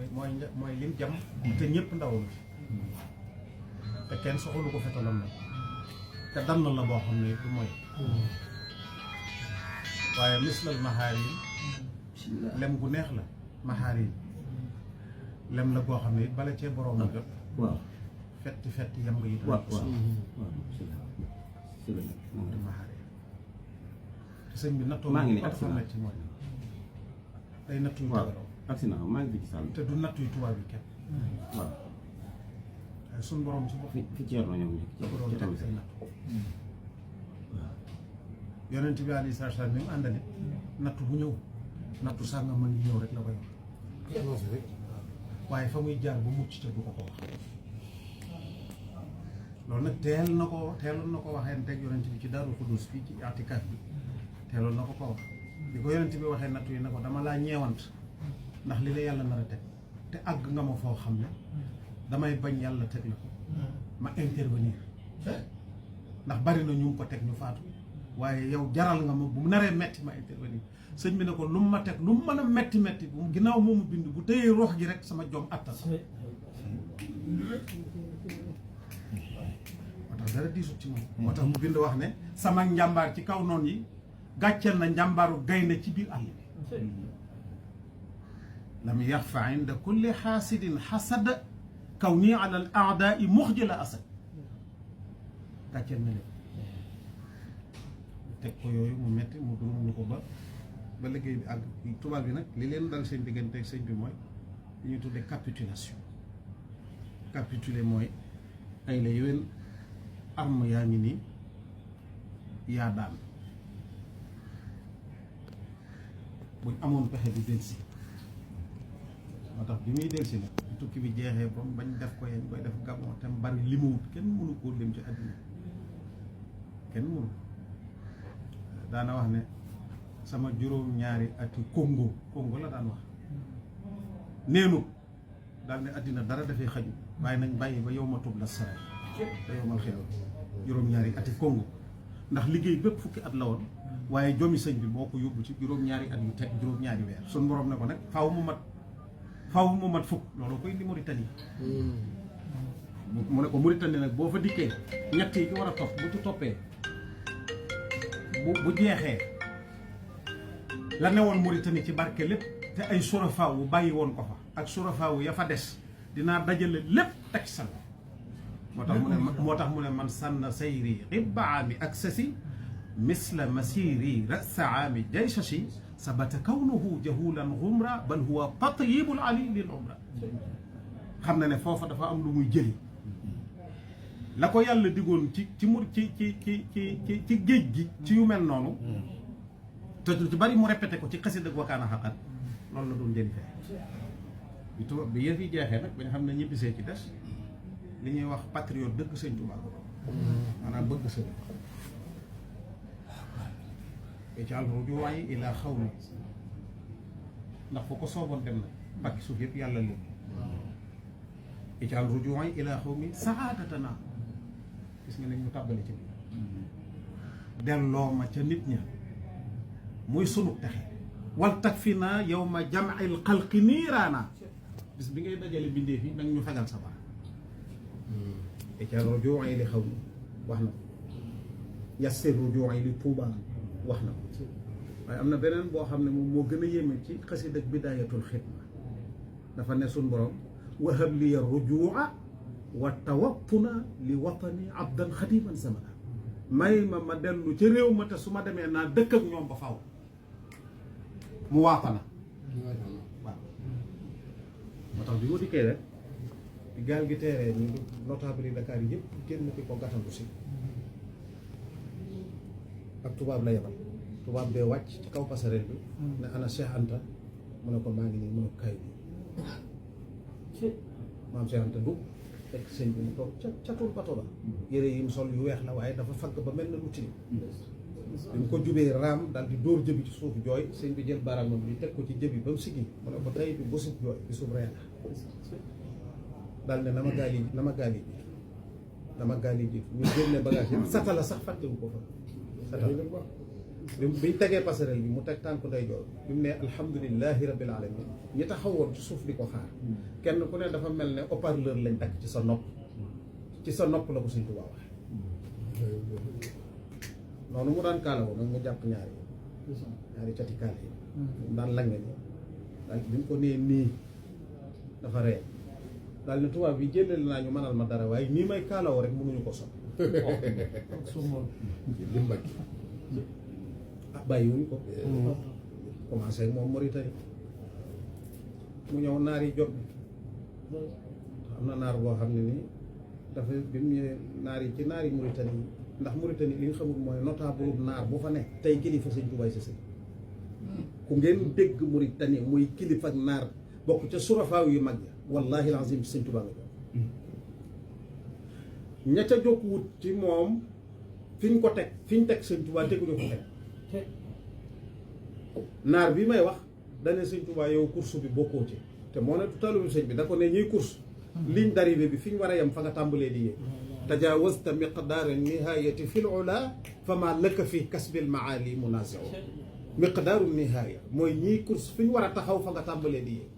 mooy lim jam te ñëpp ndaw la te kenn soxalu ko fetalam nag te dann la boo xam ne du mooy waaye mislal maxaar yi lem gu neex la maxaar yi lem la goo xam ne it bala cee borom a jot waaw fetti yam nga yitam waaw maxaar yi te sëñ bi nattoo maa ngi ne dafa metti mooy day nattu yu waaw tagaroo accident maa ngi ci sàll te du nattu yu tubaab yi kenn waaw waaye suñ borom si bopp fi ceerno ñoom da ko doon ci teg tamit say nattu waaw yonent bi alayhi salaatu salaam bi mu àndale nattu bu ñëw nattu sàngam ma ngi ñëw rek la koy wax waaye fa muy jaar ba mucc te du ko wax loolu nag teeloon na ko waxee teg yonent bi ci Daaru Xudus fii ci atikaaf bi teeloon na ko wax bi ko yonent bi waxee nattu yi na ko dama laa ñeewant ndax li la yàlla nar a teg te àgg nga ma foo xam ne damay bañ yàlla teg la ko ma intervenir ndax bari na ñu ko teg ñu faatu waaye yow jaral nga ma bu mu naree metti ma intervenir sëñ bi ne ko lu mu ma teg lu mu mën a metti bu ginnaaw moomu bind bu téyee rox ji rek sama jom attan moo tax dara diisut ci moom moo tax mu bind wax ne sama njàmbaar ci kaw noon yi gàcceel na njàmbaaru gaynde ci biir àll bi lam yaxfa inda kulli xaasidin xasad kaw nii ala al aadaai muxjila asad gàcceel na leen teg ko yooyu mu metti mu dund ñu ko ba liggéey bi àgg tubaab bi nag li leen dal seen diggante sëñ bi mooy li ñuy tuddee capitulation capituler mooy ay la yowén arme yaa ngi nii yaa daan buñ amoon pexe bi delsi moo tax bi muy delsi nag tukki bi jeexee ba bañ def ko yéen koy def Gabon te mu bari li mu wut kenn mënu koo lim ci àddina kenn mënu daana wax ne sama juróom-ñaari ati Congo la daan wax neenu daal ne àddina dara dafay xaju waaye nañ bàyyi ba yow ma tub la sara te yow mal xew juróom-ñaari ati Congo ndax liggéey bépp fukki at la woon waaye jomi sëñ bi moo ko yóbbu ci juróom-ñaari at yu teg juróom-ñaari weer suñ borom ne ko nag faaw mu mat fukk loolu koy indi Mauritanie mu ne ko Mauritanie nag boo fa dikkee ñett yi ci war a topp bu ci toppee bu jeexee la newoon Mauritanie ci barke lépp te ay surafaa wu bàyyi woon ko fa ak surafaa wu ya fa des dinaa dajale lépp teg sal moo tax mu ne man sànna sayri xibbaami ak sasi misla masiri rasa aami jayshashi sabata kawnuhu jahulan xumra bal huwa tatyibul ali lil umra xam na ne foofa dafa am lu muy jëli la ko yàlla digoon ci géej gi ci yu mel noonu te lu ci bari mu répété ko ci xasida ak wakaana xaqan loolu la doon jëli fee bi yëf yi jeexee nag ba nga xam ne ñibbisee ci des li ñuy wax patriote dëgg sëñ Tuubaa ko maanaam bëgg sëñ ical rujuwaay ilaa xaw mi ndax foo ko sooboon dem na pakki suuf yëpp yàlla leen ical rujuwaay ilaa xaw mi saadatana gis nga ne ñu tàbbale ci biir delloo ma ca nit ña muy sunu texe wal tag fi naa yow ma jam'il xalqi niiraana bis bi ngay dajale bindee fi nag ñu fegal sa baax ical rujuwaay li xaw mi wax na ko yassir rujuwaay li tuubaa wax na ko waaye am na beneen boo xam ne moom moo gën a yéeme ci xasida ak bidaayatul xidma dafa ne suñ borom wahab liya rujua wa tawattuna li watani abdan xadiman samana may ma dellu ca réew ma te su ma demee naa dëkk ak ñoom ba faw mu waafana waaw moo tax bi ma dikkee rek gaal gi teeree ñu notable yi Dakar yi yëpp génn ki ko gàttandu si ak tubaab la yebal tubaab bee wàcc ci kaw passerelle bi ne ana Cheikh Anta mu ne ko maa ngi nii mu ne ko kay bi maam Cheikh Anta du fekk sëñ bi mu toog ca tur bato ba yére yi mu sol yu weex la waaye dafa fagg ba mel na lu tilim bi mu ko jubee raam daal di dóor jëbi ci suuf jooy sëñ bi jël baaraamam bi teg ko ci jëbi ba mu siggi mu ne ko tey bi bésub jooy bésub ree daal ne na ma gaal yi ji ñu génne bagage yi satala sax fàttewu ko fa satala biñ tegee passerelle bi mu teg tànku ndeyjoor bi mu ne alhamdulilahi rabbil alamin ñi taxawoon ci suuf di ko xaar kenn ku ne dafa mel ne haut-parleur lañ takk ci sa nopp la ko Sëñ Tuubaa waxe noonu mu daan kaalawoo nag mu jàpp ñaari cati kaala yi mu daan lange ni daal bi mu ko nee nii dafa ree daal ne tubaab bi jëleel naa ñu mënal ma dara waaye nii may kaalawoo rek mënuñu ko sot bàyyiwuñ ko commencé moom Mauritanie mu ñëw naar yi jot am na naar boo xam ne nii dafa bi mu ñëwee naar yi ci naar yi Mauritanie yi ndax Mauritanie li nga xamul mooy notable naar bu fa nekk tey kilifa Sëñ Tuubaa si sëñ ku ngeen dégg Mauritanie muy kilifa ak naar bokk ca surafaaw yu mag ya wallahi lazim ci Sëñ Tuubaa nga jox ña ca jokk wut ci moom fi ñu ko teg fi ñu teg Sëñ Tuubaa teguñu ko teg naar bi may wax dane Sëñ Tuubaa yow course bi bokkoo ci te moo ne taalibu sëñ bi da ko ne ñuy course ligne d'arrivée bi fi ñu war a yem fa nga tàmbalee di yéeg tajawazta miqdaar nihayati fi l ula fa ma lëkka fi kasbil maali munasiu miqdaaru nihaya mooy ñiy course fi ñu war a taxaw fa nga tàmbalee di yéeg